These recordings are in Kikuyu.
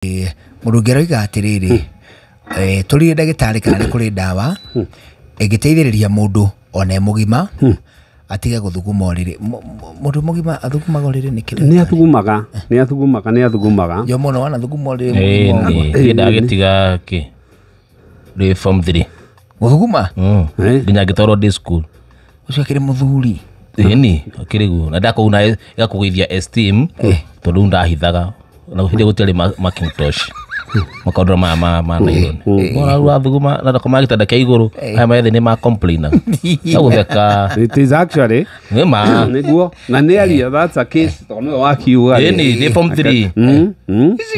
Mũndũ ũngĩ aroiga atĩrĩrĩ, tũrire ndagĩtarĩ kana nĩ kũrĩ ndawa ĩngĩteithĩrĩria mũndũ ona e mũgima atige gũthuguma ũrĩrĩ. Mũndũ mũgima athugumaga ũrĩrĩ nĩkĩ? Nĩ athugumaga, nĩ athugumaga, nĩ athugumaga. Yo mũno wanathuguma ũrĩrĩ mũgima ũguo? Ĩĩ, ndagĩtiga kĩ rĩ form 3. Gũthuguma? Nginya ngĩtwarwo day school. Ũcio akĩrĩ mũthuri. Ĩni akĩrĩ guo na ndakũguna ĩgakũgũithia esteem tondũ rĩu ndahithaga na hĩndĩ gũtiarĩ Macintosh makondoro maya ma nylon. Ona rĩu wathuguma na ndakoma gĩtanda kĩa igũrũ aya methe nĩ ma complainaga gũtheka. It is actually nĩ ma nĩguo na nĩ aria, that's a case tondũ nĩwe wakiuga. Ĩni nĩ form 3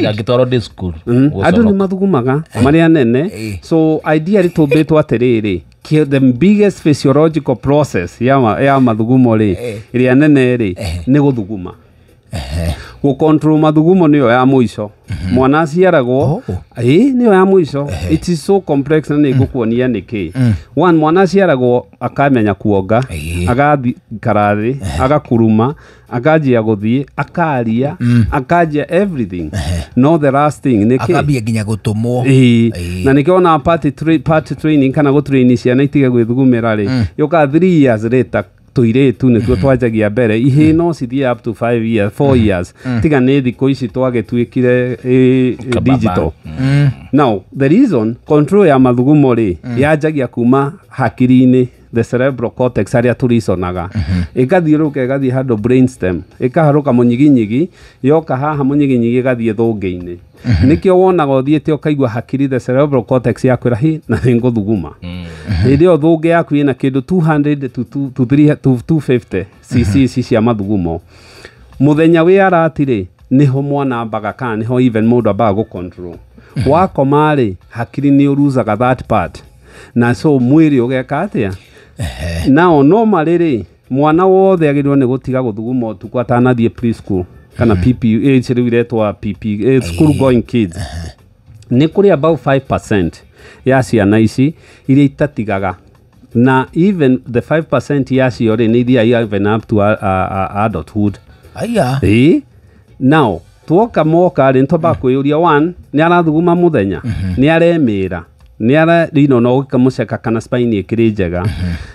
ngĩtwarwo day school. Andũ nĩ mathugumaga marĩa nene, so ideally tũmbĩtwo atĩrĩrĩ, the biggest physiological process ya mathugumo rĩ, ĩrĩa nene rĩ, nĩ gũthuguma. Gũcontrol mathugumo nĩyo ya mũico. Mwana aciaragwo, ĩĩ, nĩyo ya mũico. It is so complex na nĩ ngũkuonia nĩkĩ. One, mwana aciaragwo akamenya kuonga, agaikara thĩ, agakuruma, akanjia gũthiĩ, akaria, akanjia everything. No the last thing nĩ kĩ? Akambia nginya gũtũmwo. Ĩĩ, na nĩkĩo ona part training kana gũtrain ciana itige gwĩthugumĩra rĩ, yũkaga 3 years later. Tũirĩtu nĩtuo twanjagia mbere, ihĩĩ no cithiĩ up to 5 years, 4 years. Tiga nĩ thikũ ici twagĩtuĩkire digital. Now the reason control ya mathugumo rĩ yanjagia kuma hakiri-inĩ, the cerebral cortex harĩa tũriconaga, ĩgathiũrũrũka ĩgathiĩ handũ brainstem, ĩkaharũka mũnyiginyigi, yoka haha mũnyiginyigi ĩgathiĩ thũngĩ-inĩ. Nĩkĩo wonaga ũthiĩte ũkaigua hakiri, the cerebral cortex yakwĩra hi na nĩ ngũthuguma. Hĩndĩ ĩyo thũngĩ yaku ĩna kĩndũ 200 to 2 to 3 to 250 cc ici cia mathugumo. Mũthenya wĩ arati rĩ, nĩho mwana ambaga kana nĩho even mũndũ ambaga gũ control. Wakoma rĩ, hakiri nĩ ũruzaga that part, na so mwĩrĩ ũgeka atĩa? Nao normally rĩ, mwana wothe agĩrĩirwo nĩ gũtiga gũthuguma ũtukũ atanathiĩ preschool kana PP, rĩu iretwa PP, school going kids. Nĩ kũrĩ about 5% ya ciana ici iria itatigaga, na even the 5% yacio rĩ, nĩ ithiaga even up to adulthood. Aya. Ĩĩ. Now tuoka moka rĩ, nĩtwambaga kwĩyũria, one, nĩ arathuguma mũthenya, nĩ aremĩra, nĩ ara no ũkamũceka kana spine ĩkĩrĩ njega.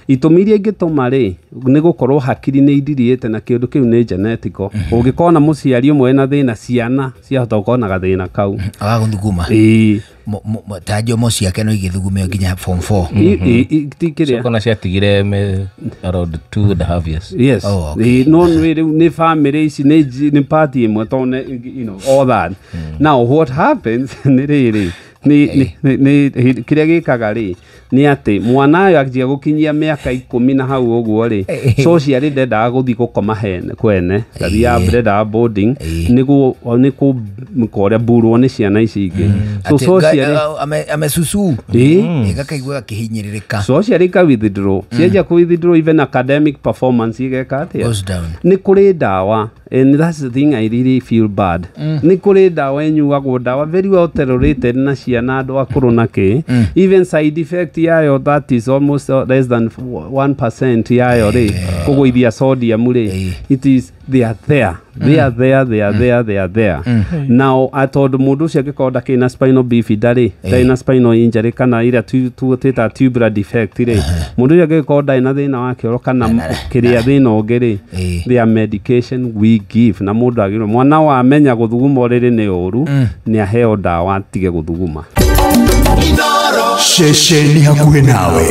Itũmi iria ingĩtũma rĩ, nĩ gũkorwo hakiri nĩ ithirĩte na kĩũndũ kĩu nĩ genetical. Ũngĩkorwo na mũciari ũmwe wĩna thĩna, ciana ciahota gũkorwo na gathĩna kau. Agagũthuguma. Ĩĩ. Ta njomo ciake no igĩthugume nginya form 4. Ti kĩrĩa. Kona ciatigire me around 2.5 years. Yes. Oh, okay. No nĩ rĩu nĩ family ici nĩ party ĩmwe tondũ nĩ all that. Now what happens nĩ rĩrĩ, nĩ kĩrĩa gĩkaga rĩ, nĩ atĩ mwana ũyũ anjia gũkinyia mĩaka 10 na hau ũguo rĩ, socially ndendaga gũthiĩ gũkoma hene kwene, ndathiaga ndendaga boarding, nĩguo nĩ kũrĩa mburwo nĩ ciana ici ingĩ. So socially amesusu. Ĩĩ. Gakaigua gakĩhinyĩrĩrĩka. Socially ka withdraw, cianjia kũ withdraw, even academic performance igeka atĩa? Goes down. Nĩ kũrĩ ndawa, and that's the thing I really feel bad. Nĩ kũrĩ ndawa ĩnyuagwo, ndawa very well tolerated na ciana, andũ akũrũ na kĩ, even side effect yayo that is almost less than 1% yayo rĩ, kũgũithia sodium rĩ, it is they are there, they are there, they are there, they are there. Now tondũ mũndũ ũcio angĩkorwo ndakĩrĩ na spinal bifida rĩ, ndarĩ na spinal injury kana ĩrĩa twĩtaga tubular defect rĩ, mũndũ ũcio angĩkorwo ndarĩ na thĩna wa kĩoro kana kĩrĩa thĩna ũngĩ rĩ, there are medication we give, na mũndũ agĩrĩirwo, mwana wamenya gũthuguma ũrĩrĩ nĩ ũru, nĩ aheo ndawa atige gũthuguma. Ceceni hakuhĩ nawe.